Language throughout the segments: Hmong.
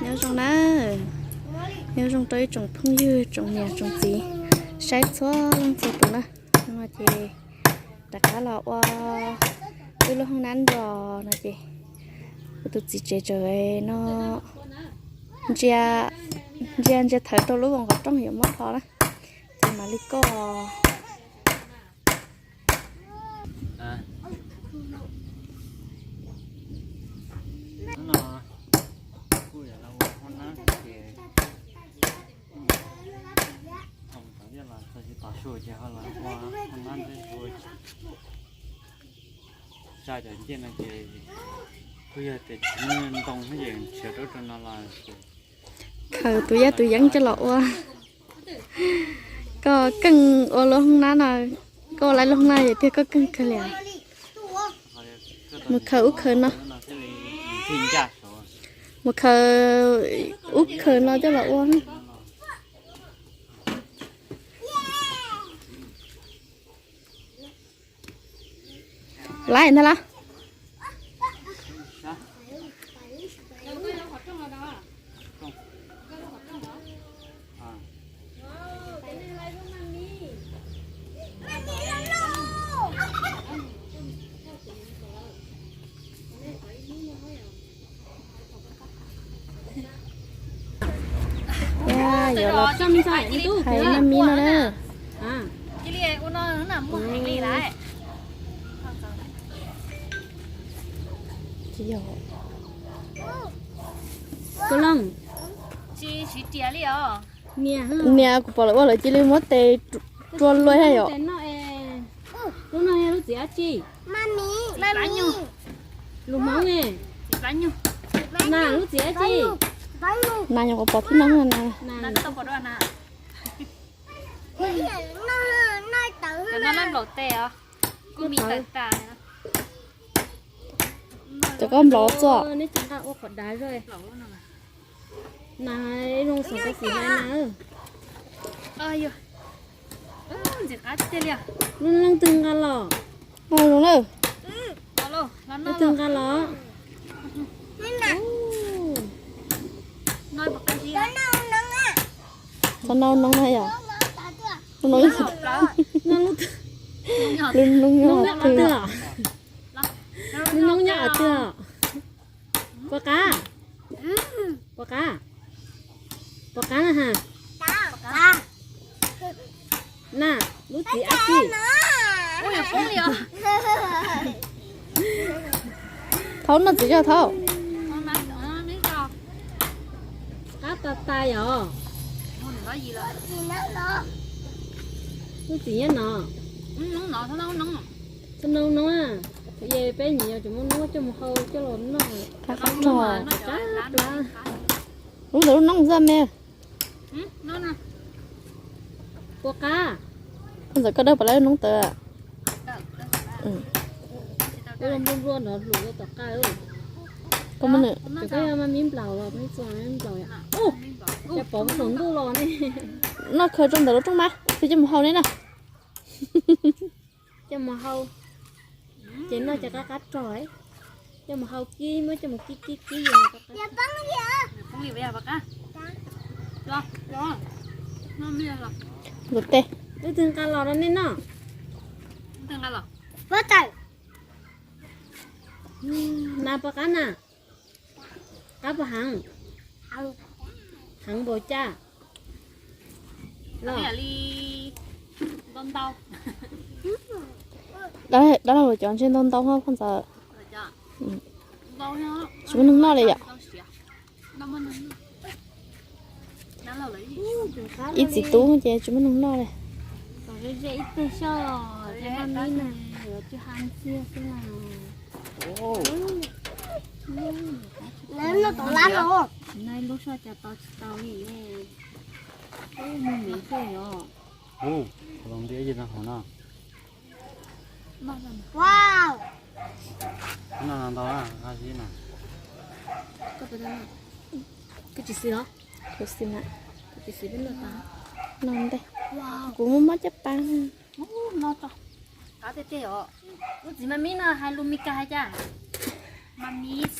Nyob zoo na, nyob zoo rau ib tsoom phooj ywg, tsoom niam tsoom txiv saib txhua leej txhua tus na. No ces rov qab los ua wb lub hoob nab nrog no ces kuv tus txiv tsev tseem no ntsia, ntsia ntsia thawv rau lub vos nqov rooj yuav muab dhos na, ces mam li koj. Khaws tus yaj tus yeeb coj los ua. Koj keej ua lub hoob nab no, koj ua lub hoob nab yog tiag koj keej kawg li. Mus khaws ub khaws no, mus khaws ub khaws no coj los ua. Laiv ntag las. Yuav los hais maj mib no na. Niam, kuv pom lawv ua lawv cia li muab tes rua luaj yom. Lub no yog lub txiv dab tsi? Lus Hmoob ne. Na lub txiv dab tsi? Na nyuam qhuav pom thib no na. Cov koj nplaum txuaj. Na zoo xav koj xim na na. Lub noob twg nqa los? Leej twg nqa los? Txhob noj noob na yom. Lub noob, lub noob nyob qhov twg? Lub noob nyob qhov twg? Puas qab? Puas qab? Puas qab na has? Na, lub txiv dab tsi? Thaub noj txiv coj thaub. Qab tas tas yom. Lub txiv nyob no. Txhob noj noob, es peb nyiam yog tseem muaj noob coj mus hau coj los noj. Qab qab rog. Lub ntawd lub noob zaj me. Puas qab? Koj ntxawm koj dawb pom lawm noob tawd. Nplua nplua nrov hlum tom qab. Koj muab nws, koj yog mas mib nplaum los mib txua mib nplaum. Cas pom saum ntuj los ne. Noj khaws rau ntawm lub rooj mas, peb coj mus hau ne na. Coj mus hau. Ces noj cov qab qab rog, coj mus hau kib, muab coj mus kib kib kib. Lub twg nqa los rau nej noj? Na puas qab na? Qab puas heev? Heev npaum cas? Dab laug cov ntshe ntau ntau hos phoj ntxawm. Tsis muaj neeg noj li yom. Ib txiv tub ces tsis muaj neeg noj li. Lub soj cas tau tsis tau li. Ub, los ntiab ces no hauv no. No ntau, koj tsis xis los? Kuv xis na. Kuv tsis xis peb noj tas. No ntej. Kuv muaj mob caj pas. Qab tiag tiag os. Lub txiv mas mib no hais lus Mis Kas hais cas? Mas mis.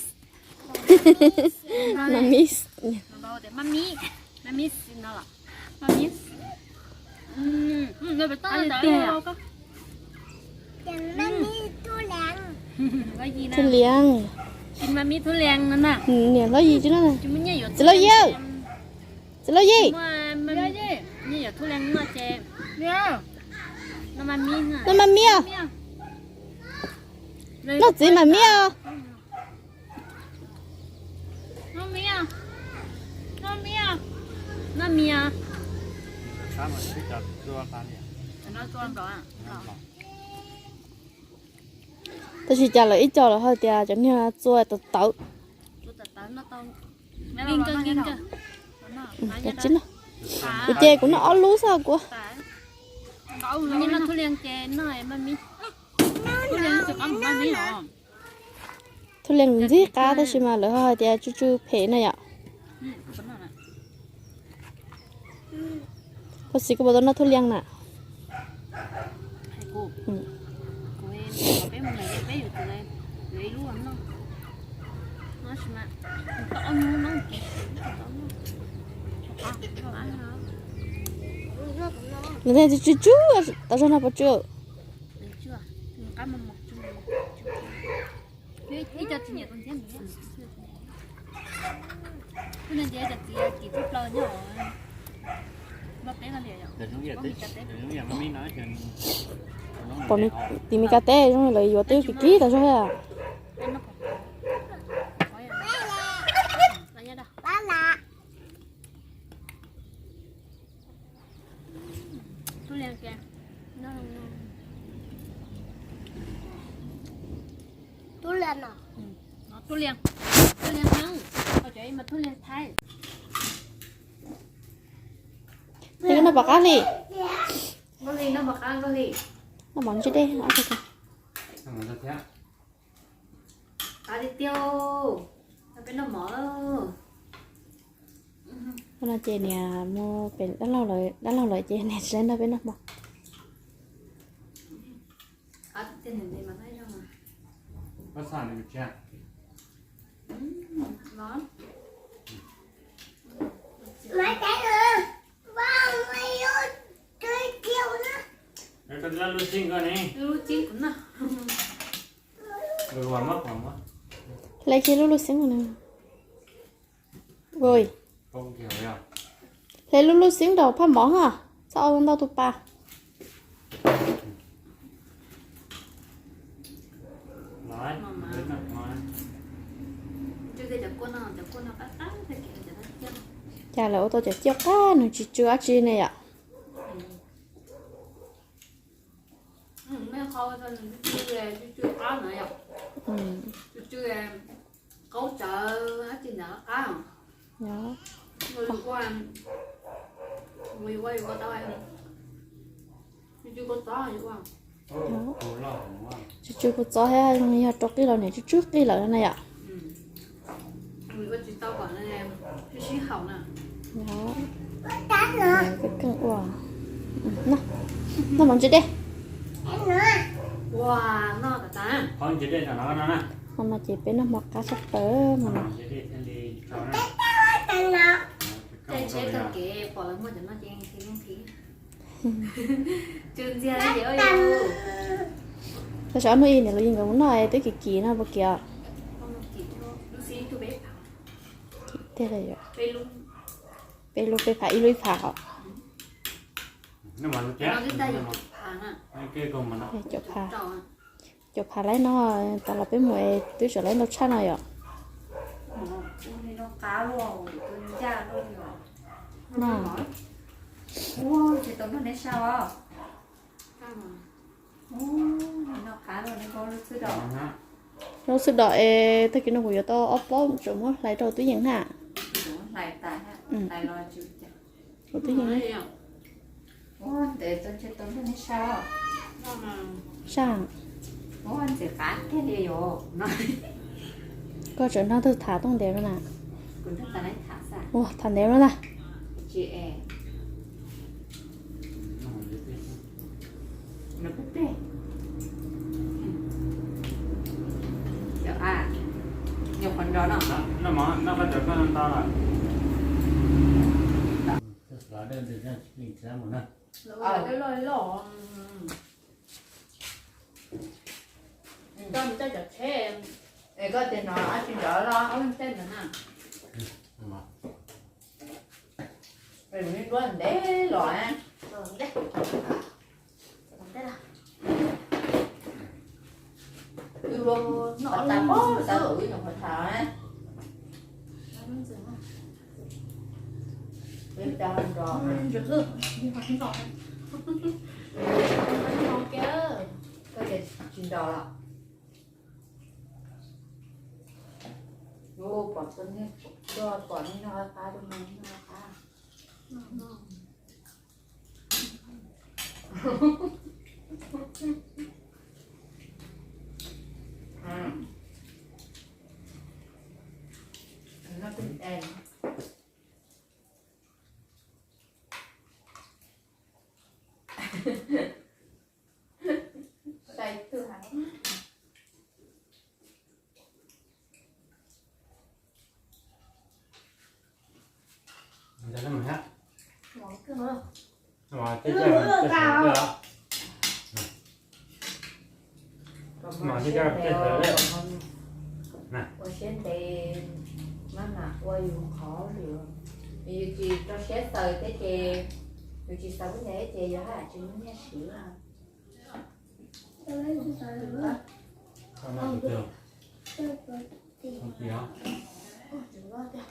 Mas mis. Mami, mami no, mami, Thub Liang. Niam Hlob Yim tsis no. Txiv Lauj Yim, Txiv Lauj Yim. Noj mas miv os. Noj txiv mas miv os. Tab sis cas lawv ib co lawv ho tias cov niag txua tawv tawv. Ces kuv noj ob lub xwb kuv. Thub Liang ntxim qab tab sis mas lawv ho hais tias tsw tsw phem na yom. Koj xis koj puas tau noj Thub Liang na? Nws thiaj tsw tsw tsw, tas zog no puas tsw? Pom tim Mes Kas teb zoo li lawv yuav twb kim kim tas zog. Noj pom qab li. Noj mov ntsis dej. Ua no ces niam mus pem dab laug lawm, dab laug lawm ces niam tsis nrog peb noj hmo. Hle kiag lub luj xeeb no. Hle lub luj xeeb rau phaj mov ha, txhob ua ntau tus pas. Cas lawv ua tau cov ciaj qab nws tsis tsw dab tsi ne yom. Tsw tsw kua txob thiab zoo li yog rau qij los niam tsw tsw qij lawm na yom. Keej ua. Noj mov ntsis dej. Hmo no ces peb noj hmo qab tshaj plaws hmo no. Tab sis ob hnub ib niam los yeej nkawd mus noj twb kim kim no puas kim os? Kim tiag li. Peb lub peb phav ib lub ib phav os. Caum phav, caum phav laib no, tas los peb mus es twb tseem laib ntau tshaj no yom. Lub xwb dom es tag kis no kuv yuav tau ob plaub tseem muab hlais rau tub yees na. Tub yees. Saj. Koj tseem nrog twg tham tooj ntev no na? Ua tham ntev no na. Noj qhov nrog no. Los dej ntws no tsis plig tsis mus na. Loj loj. Koj mus coj cov tsheb. Es koj tias no ob tsis nrov los ob leeg tsheb ntawd na. Nws nruab ntev los. Wb ua no tas pab tas tus wb nyuam qhuav tham. Wb cov nrog. Koj tias tsis nrog los. Ua pom tau nej, pom nej noj qab rau mas nej noj qab. Sai twg hais. Ua siab ntev, maj mam ua yus qhov lwm, yus tsis rau siab xaws thiab ces, yus tsis xaws lub ntev ces yus haj yam tsis muaj nyiaj siv. Hais tias yus tsis muaj txoj kev nyiaj ces, tus muaj teb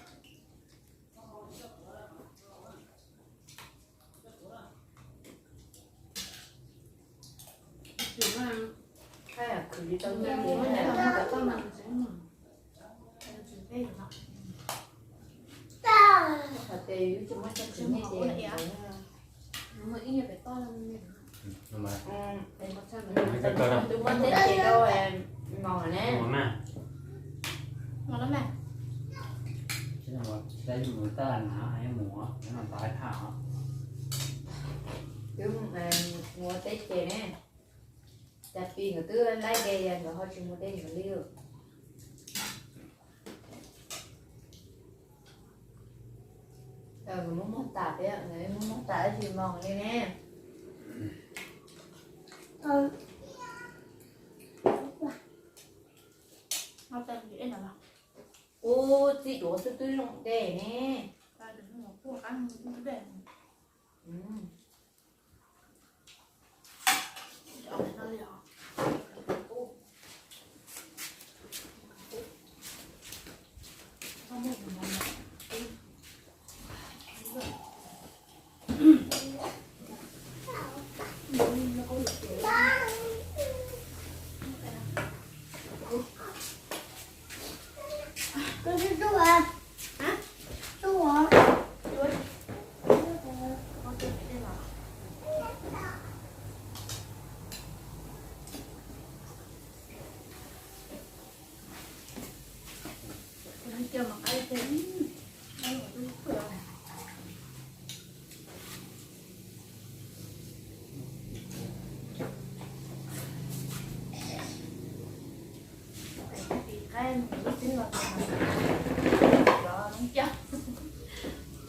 ces rau mos ne. Twb mus teb ces ne, cas pis nkawd twb laib de nkawd ho tsis mus de nkawd li. Nkawd muab muag tas thiab, nkawd muab muag tas tsis mos li ne. Ub, txij duav xwb twb zoo dej ne. Tab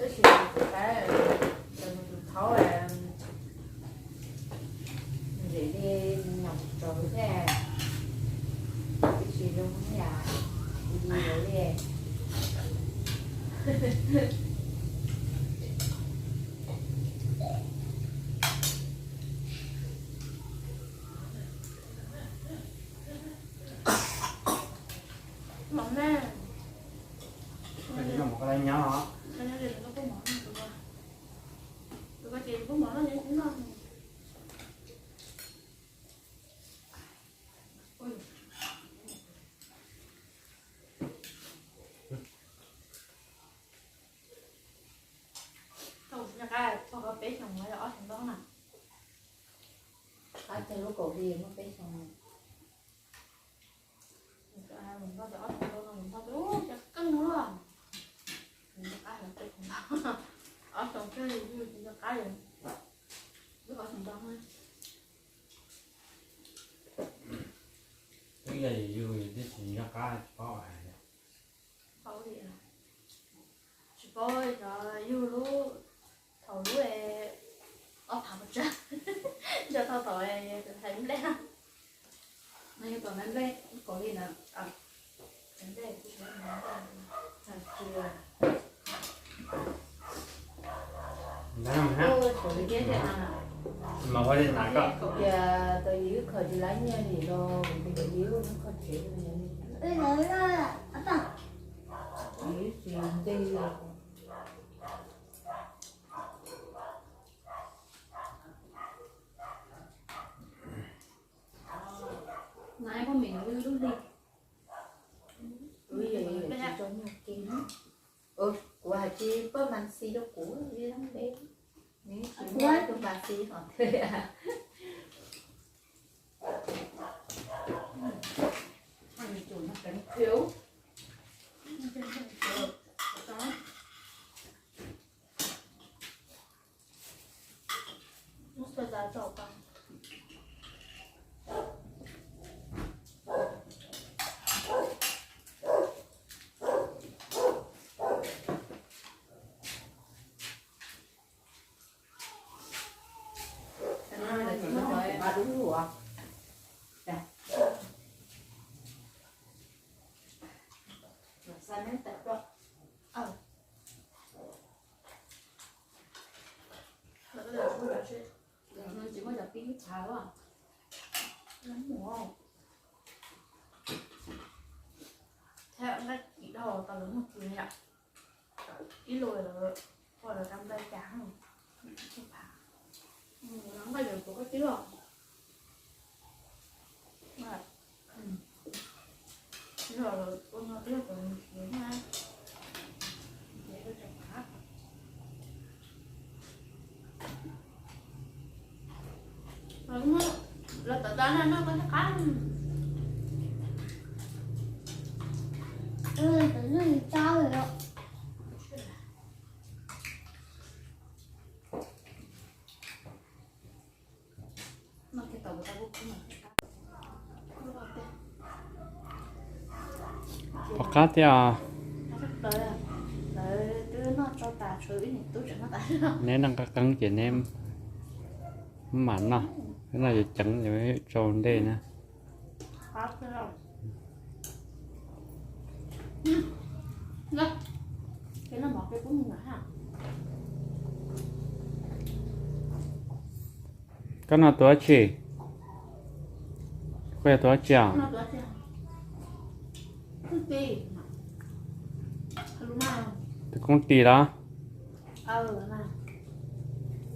sis tus qaib, tus thaub, ntshe li nyom tsaus thiab, tsis zoo yam li. Mov me. Tus ko ces kuv mov no ces kuv noj. Tau, nyob qab txog peb xyoos los yog ob xyoos ntau na. Qab txog lub kaum hli muaj peb xyoos. Mus npog cov ob xyoo ntau no, mus npog cov, ub, cov qeej luaj. Nws nco qab heev, ob xyoo thiab yus tsis nco qab li. Wb ob xyoo ntau na. Twb yog yus, yus twb tsis nco qab tsis paub hais. Paub li, tsis paub cov yus lub Lub ob phav mus tsa, nco tau tom hais nplej no. No yog tom hais nplej kaus lim na. Mas ua li na koj, tias tau yus kho tsis laib nyiaj li los kuv tias yus kho tsev li. Yus tsis nti. No poj me lub lub hli, kuv hais tsis poj mas xis rau kuv li lab npe, nws tsis muaj tus mas xis hos thiaj li. Tsis muaj cov pib ib phav los. Thiab nqaij kim dhau tau lawv muag kiag yom. Ib lus lawv ua lawv cov nplai cas ib phav. Nqaij yawg puas koj tib os. Los tom tau no noj koj thiaj qab. Pom qab thiab os. Neb noj qab qeeb ces neb mam noj, noj yuav ceev yuav tsau ntej na. Koj noj tus dab tsi? Koj yog tus dab tsi os? Tus koob tis los?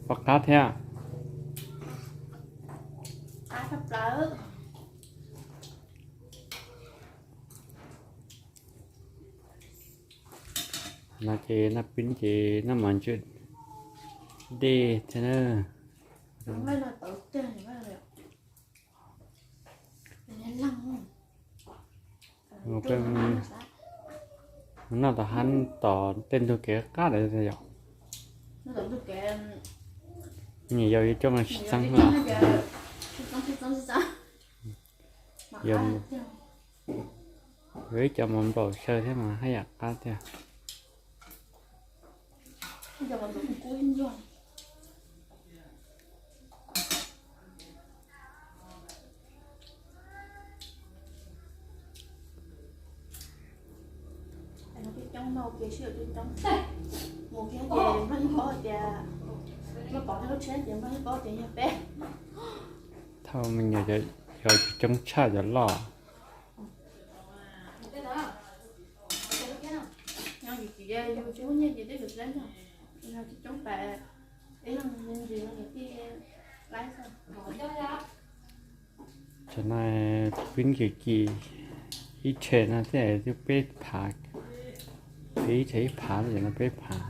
Pom qab thiab. No ces noj pib ces noj mov ntsw dej thiab na. Noj tom hab tom tej ntug kev qab lawm yom. Nyiam yau yuav coob tsis txeeb los. Yog ib co mov nplaum xyaw thiab mas haj yam qab tiag. Thaum me nyuam yog tsis coob tshaj cov loj. Tam no pib nkim kis ib tshem no thiaj twb peb phav, peb ib tshem ib phav no ces no peb phav.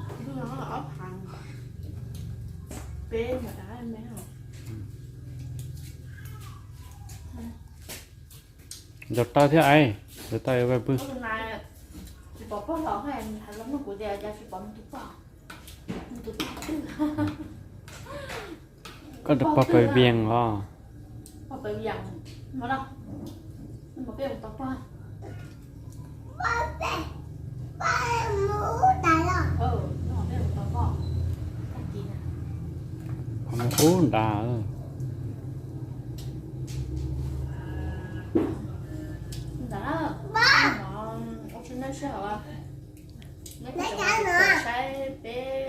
Ntaus taw thiab es, ntaus taw vaj pwg. Koj tus pog pes vias os. Ub nrad. Saib peb